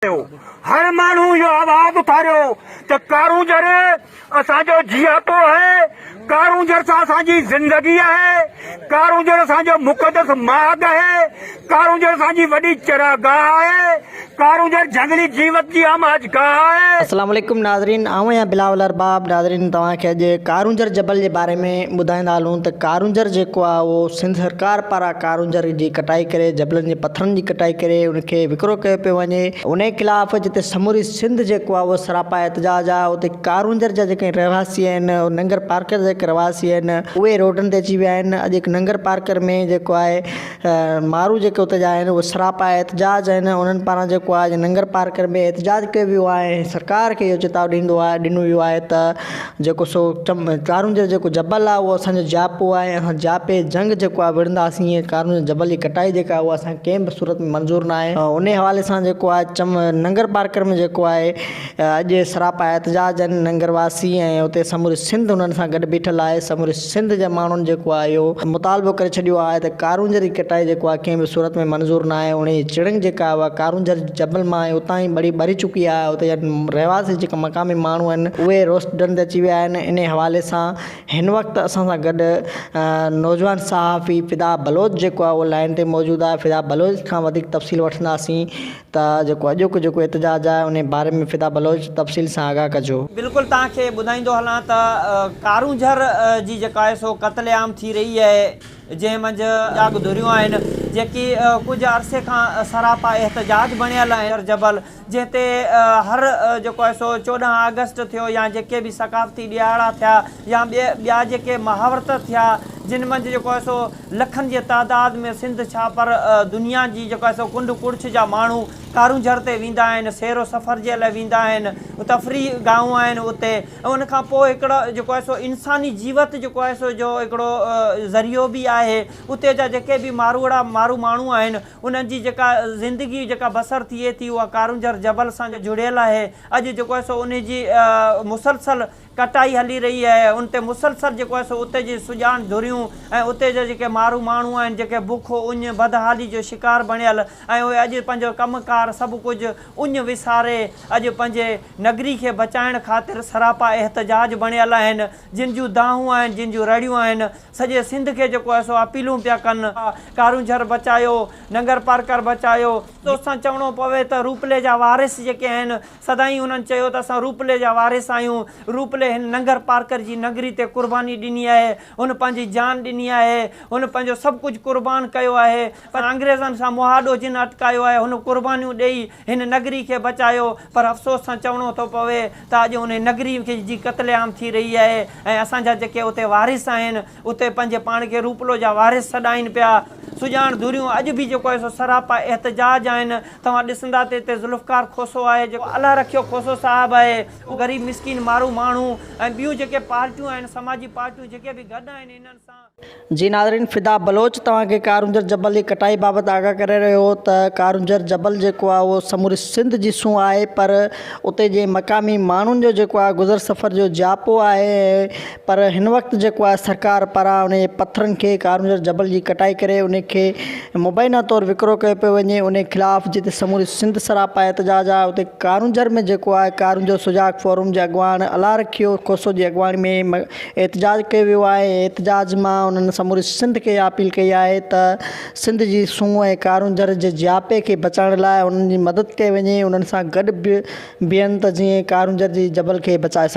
ڪيو. هر ماڻهو اهو آواز اٿاريو ته ڪارونجهر اسان جو جياپو آهي، ڪارونجهر سان اسان جي زندگي آهي، ڪارونجهر اسان جو مقدس ماڳ آهي، ڪارونجهر اسان جي وڏي چراگاهه آهي، ڪارونجهر جهنگلي جيوت جي آماجگاهه آهي. السلام عليڪم ناظرين آئون آهيان بلاول ارباب ناظرين توهان کي اڄ ڪارونجهر جبل جي باري ۾ ٻڌائيندا هلون ته ڪارونجهر جيڪو آهي اهو سنڌ سرڪار پاران ڪارونجهر جي ڪٽائي ڪري جبلن جي پٿرن جي ڪٽائي ڪري ان کي وڪرو ڪيو پيو وڃي انهي خلاف جتي سموري سنڌ جيڪو آهي اهو سراپا احتجاج آهي اتي ڪارونجهر جا جيڪي رهواسي آهن ننگر پارڪر جا جيڪي رهواسي آهن اهي روڊن تي اچي ويا آهن اڄ هڪ ننگر پارڪر ۾ جيڪو آهي مارو جيڪي اتي جا آهن اهي سراپا احتجاج آهن انهن پاران جيڪو آهي اڄ ننگر پارڪر ۾ احتجاج ڪيو ويو آهي ۽ سرڪار کي اهو چتاء ڏيندو آهي ڏنو ويو آهي ته جيڪو سو ڪارونجهر جيڪو جبل آهي اهو اسان جو جياپو آهي اسان جياپي جنگ جيڪو آهي وڙهنداسين ۽ ڪارونجهر جبل جي ڪٽائي جيڪا آهي اها اسان کي ڪنهن به صورت ۾ منظور نه آهي انهي حوالي سان جيڪو آهي چم ننگر پارڪر ۾ جيڪو آهي اڄ سراپا احتجاج آهن ننگر واسي ۽ اتي سموري سنڌ انهن سان گڏ بيٺل آهي سموري سنڌ جا ماڻهن جيڪو آهي اهو مطالبو ڪري ڇڏيو آهي ته ڪارونجهر جي ڪٽائي جيڪو آهي ڪنهن به صورت ۾ منظور نه آهي انهي جي چڻنگ جيڪا آهي اها ڪارونجهر جبل مان ۽ اتان ئي ٻري ٻري چڪي آهي اتي جا رهواسي جيڪا مقامي ماڻهو آهن اهي روسٽن تي اچي ويا آهن انهي حوالي سان هن وقت اسان سان گڏ نوجوان صحافي فدا بلوچ جيڪو آهي اهو لائن تي موجود آهي فدا بلوچ کان وڌيڪ تفصيل وٺنداسين ته جيڪو اڄوڪو جيڪو احتجاج آهي انهي باري ۾ فدا بلوچ تفصيل سان آگاهه ڪجو. بلڪل توهان کي ٻڌائيندو هلان ته ڪارونجهر جي جيڪا آهي سو قتل عام ٿي رهي آهي. جنهن منجهه جاڳ ڌريون آهن، جيڪي ڪجهه عرصي کان سراپا احتجاج بڻيل آهن. جبل جنهن تي هر جيڪو آهي سو 14 آگسٽ ٿيو يا جيڪي به ثقافتي ڏهاڙا ٿيا يا ٻيا جيڪي مهاورت ٿيا جن منجهه جيڪو آهي سو لکن جي تعداد ۾ سنڌ ڇا پر دنيا جي جيڪو آهي سو ڪنڊ ڪڙڇ جا ماڻهو ڪارونجهر تي ويندا آهن، سير و سفر جي لاء ويندا آهن، تفريح گاهون آهن اتي. ۽ ان کان پوء هڪڙو جيڪو آهي سو انساني جيوت جيڪو آهي سو جو هڪڙو ذريعو به آهي. اتي جا جيڪي به ماروئڙا مارو ماڻهو آهن انهن جي جيڪا زندگي جيڪا بسر ٿئي ٿي اها ڪارونجهر جبل سان جڙيل آهي. اڄ جيڪو آهي سو انهي جي مسلسل ڪٽائي هلي رهي آهي ان تي مسلسل جيڪو آهي سو اتي جي سڄاڻ ڌريون ۽ اتي جا جيڪي مارو ماڻهو آهن جيڪي بک، اڃ، بدحالي جو شڪار بڻيل ۽ اهي اڄ پنهنجو ڪم ڪار سڀ ڪجهه اڃ وساري اڄ پنهنجي نگري کي بچائڻ خاطر سراپا احتجاج بڻيل آهن جن جون دانهون آهن جن جون رڙيون آهن سڄي سنڌ کي جيڪو آهي سو اپيلون پيا ڪن ڪارونجهر بچايو ننگر پارڪر بچايو. دوستان چوڻو پوي ته روپلي جا وارث جيڪي آهن سدائين انهن چيو ته اسان روپلي جا وارث آهيون، روپلي هن ننگر پارڪر جي نگري تي قرباني ڏني آهي، هن پنهنجي جان ڏني آهي، هن پنهنجو سڀ ڪجهه قربان ڪيو آهي، پر انگريزن سان مهاڏو جن اٽڪايو آهي، هن قربانيون ڏيئي هن نگري کي بچايو، پر افسوس سان چوڻو ٿو پوي ته اڄ انهي نگري جي قتل عام ٿي رهي آهي ۽ اسان جا جيڪي اتي وارث آهن، اتي پنهنجي پاڻ کي روپلو جا وارث سڏائين پيا. سڄاڻ ڌريون اڄ به جيڪو آهي سو سراپا احتجاج آهن. توهان ڏسندا ته هتي ذوالفقار کوسو آهي جيڪو الله رکيو کوسو صاحب آهي اهو غريب مسڪين مارو ماڻهو ۽ ٻيون جيڪي پارٽيون آهن سماجي پارٽيون جيڪي به گڏ آهن انهن سان. جي ناظرين فدا بلوچ توهان کي ڪارونجهر جبل جي ڪٽائي بابت آگاهه ڪري رهيو هو ته ڪارونجهر جبل جيڪو آهي اهو سموري سنڌ جي سونهن آهي پر اتي جي مقامي ماڻهن جو جيڪو آهي گذر سفر جو جياپو آهي پر هن وقت جيڪو آهي سرڪار پاران انهي پٿرن کي ڪارونجهر جبل جي ڪٽائي ڪري انهي کي مبينا طور وڪرو ڪيو پيو وڃي انهي خلاف جتي سموري سنڌ سراپا احتجاج آهي اتي ڪارونجهر ۾ جيڪو آهي ڪارونجهر سجاڳ فورم جي اڳواڻ الله رکيو کوسو جي اڳواڻي ۾ احتجاج ڪيو ويو آهي احتجاج مان انهن سموري سنڌ کي اپيل ڪئي آهي ته سنڌ جي سونهن ۽ ڪارونجهر جي جياپي کي بچائڻ لاء انهن جي مدد ڪئي وڃي انهن سان گڏ بيهن ته جيئن ڪارونجهر جي جبل کي بچائي سگهن.